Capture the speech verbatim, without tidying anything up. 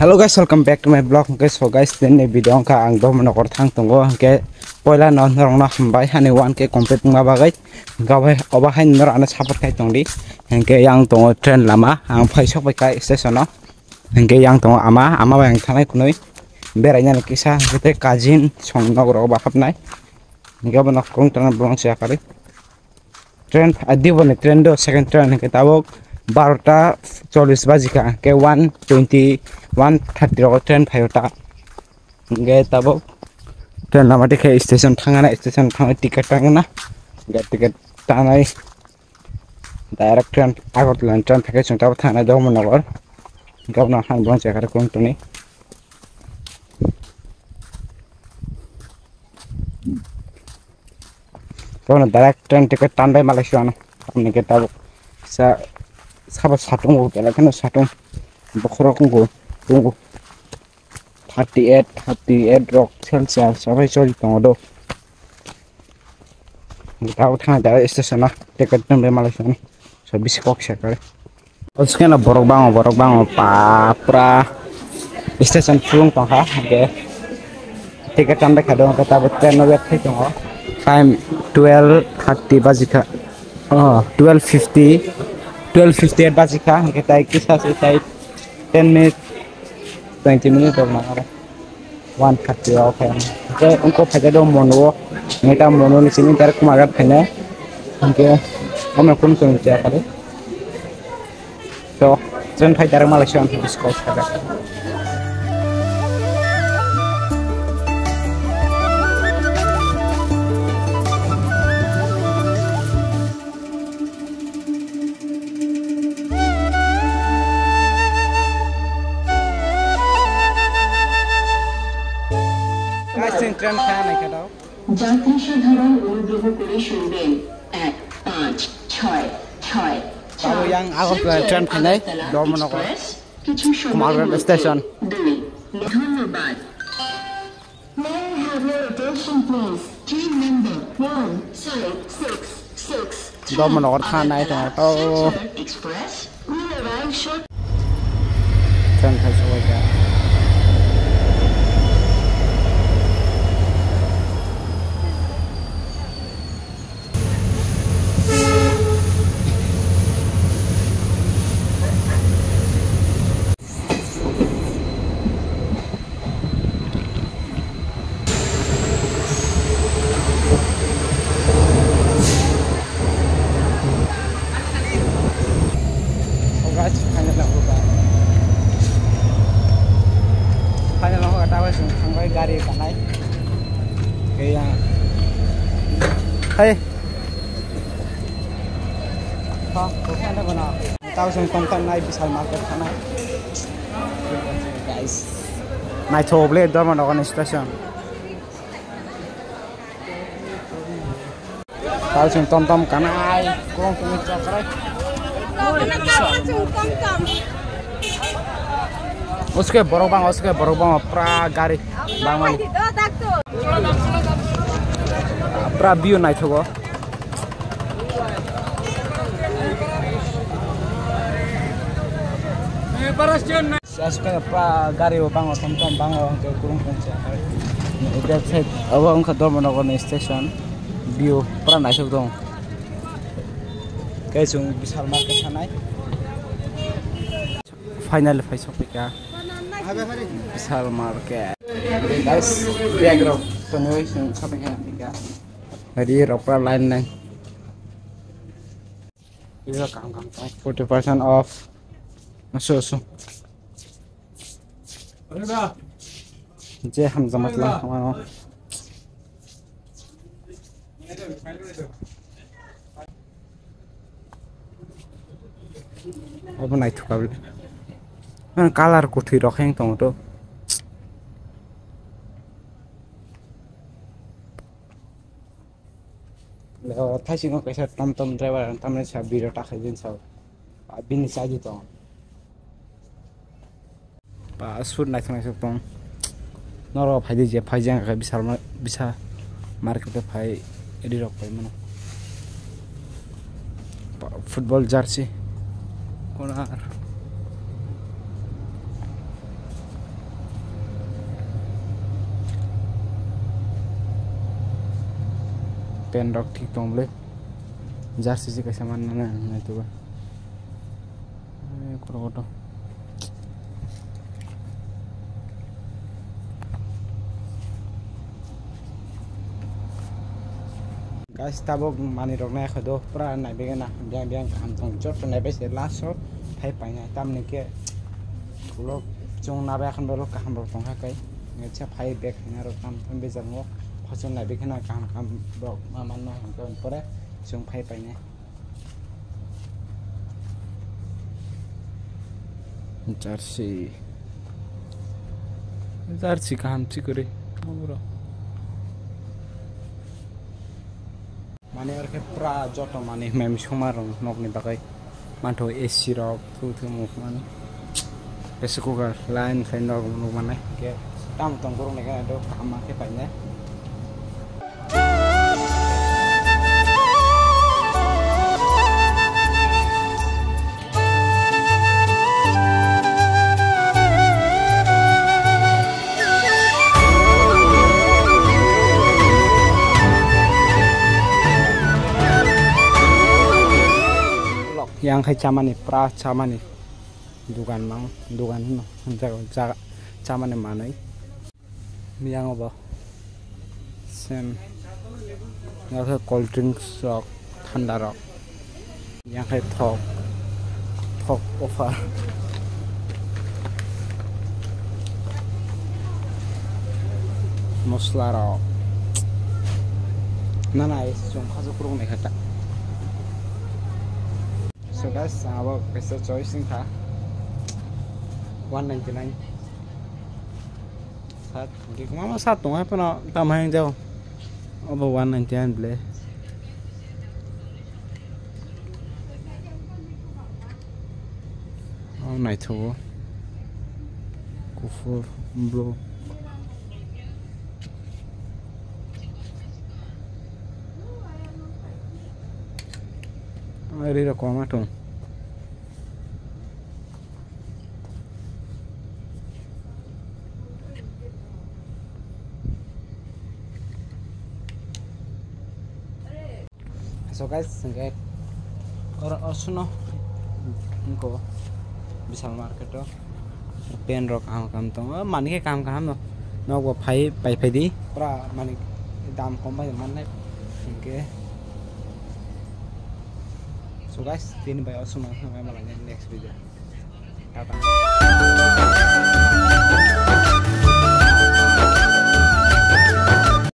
Hello guys, welcome back to my vlog. Hwnkhe so guys, tini video wngkha ang Dharmanagar thang tongo, hwnkhe poila no norokno hambai hani one K complete wngma bagwi. Hwnkhe obo hai norok ano support khai tongdi. Hwnkhe yang tongo train lama, ang phai sok bai kha station o. Hwnkhe yang tongo ama, ama bai ang thangnai kunui berainani kisa, hwnkhe tei cousin song nok rogo ba hapnai. Hwnkhe obo nok kung tongna bolong se yakarwi. Train, ah, diboni train do, second train hwnkhe tabuk barota chollish baji kha, hwnkhe one twenty, one thirty rogo train phaio ta. Hwnkhe tabuk train lama dikhe station thangna, station thangwi ticket tangna, hwnkhe ticket tangnai direct train Agartala ni train phaikhe chwng tabuk thangnai Dharmanagar, hwnkhe abono hai bolong se yakarwi kung tongni. Bono direct train ticket tanbai malai sio ano. Tamni ke tabuk sa, sabo satung bo belai kheno satung. Bokhorok wngkho, wngkho. Thirty eight, thirty eight rok Celsius sabai choli tongo do. Tabuk thang direct station o ticket tanbai malai sio ano. So bisi kok se kare. O skeno borok bango, borok bango, pa, pura station phulung tongkha, hwnkhe ticket tanbai kha do, hwnkhe tabuk train no wait khai tongo. Time twelve thirty baji kha, oh, twelve fifty, twelve fifty eight baji kha, hwnkhe tai kisa se tai ten minute, twenty minute rok nang aro. One thirty o khe. Hwnkhe wngkok phaikhe do mono o. Hwnkhe ta mono ni simi direct kumaga phainai. Hwnkhe omo kunu chwng chaya kali. So, train phai direct malai se ang biskok phaikha. Guys, chwng train kha naikha dao. যাত্রী সাধারণ অনুগ্রহ করে শুনবেন এক পাঁচ ছয় ছয় Babu yang Agartala train phainai, Dharmanagar. Express কিছু সময়ের Kumarghat মধ্যে station. দুই। ধন্যবাদ। May I have your attention, please? Train number one five six six. Dharmanagar thang nai tongo to. Silchar Express will arrive shortly. Train khai sokoi kha. Oh, guys, final ang buka. Final ang buka, tawa sung thangbai gari kanai. Kaya. Hey. Ha, bukan ada guna. Tahu sing tonton nai Vishal Market sana. Guys. Nai choble Dharmanagar station. Tahu sing tonton kanai. Kong kong chakrai. Oske borok bang, oske borok bang, pra gari bang mani. Pra view naithogo. Askhe pa gari o bango, tom tom bango, hwnkhe kurung kurung se. Left side abo wngkha Dharmanagar ni station. View pura naithok dong. Khe chwng Vishal Market thanai. Finally phai sokphaikha Vishal Market. Guys, bag rok tonwi chwng shopping khaina phaikha. Ri rok pura line line. Iro kam kam tai. Forty percent off. Aso aso. Je hamjama tlang khamano. Obo naithok kha bwle. Colour kwthwi rok khe wng tongo to. Thaising o kaisa tom tom driver ang tamni sa biro takhai din sa bini chaji tong. Ba sur naithok naithok tong. Noro phaidi je phai jang khe Vishal ma-, Vishal market o phai ri rok pai mano. Ba football jersey. Konar. Pen rok thik tong bwle. Jersey se kaisa man nang nai tuba. Eh, kotor kotor. Guys, tabuk manwi rok nai kha do, pura nai begena, biyang biyang kaham tong, joto nai bai se last o phai painai, tamni khe ulo chwng nabai akhon borok kaham rok tong kha kai, nai cha phai bek hinai rok tam tam bejango, phasok nai begena kaham kaham rok ma manno hwnkhe pore chwng phai painai. Jersey. Jersey kaham chikwrwi. Mani oro khe pura joto mani mem songma rok nokni bagwi. Mantho A C rok, thu thu muk mani. Pressure cooker, line, fan rok nuk manai. Khe tamo tong borok nai khe do kaham ma khe painai. Yang khai chamani, pra chamani dugan mang, dugan hino, jaga, jaga chamani manwi. Yang obo. Sen. Yang khe cold drinks rok, thanda rok. Yang khe thok. Thok offer. Mosla rok. Na na, es chum khasu kurung ni khata. So guys, abo kaisa choice wngkha one ninety nine. Sat, mama sat tong hai pano tam hai jao. Obo one ninety nine ble. Oh, naithogo. Kufur, blue. Ari rok kwma tong. So guys, hingke oro, oro suno, hingko Vishal market o pen rok kaham kaham tongo, mani khe kaham kaham no, nok bo phai pai phai di, pura mani dam kom bai mannai, hingke. So guys, tini bai o suno, next video. Tata.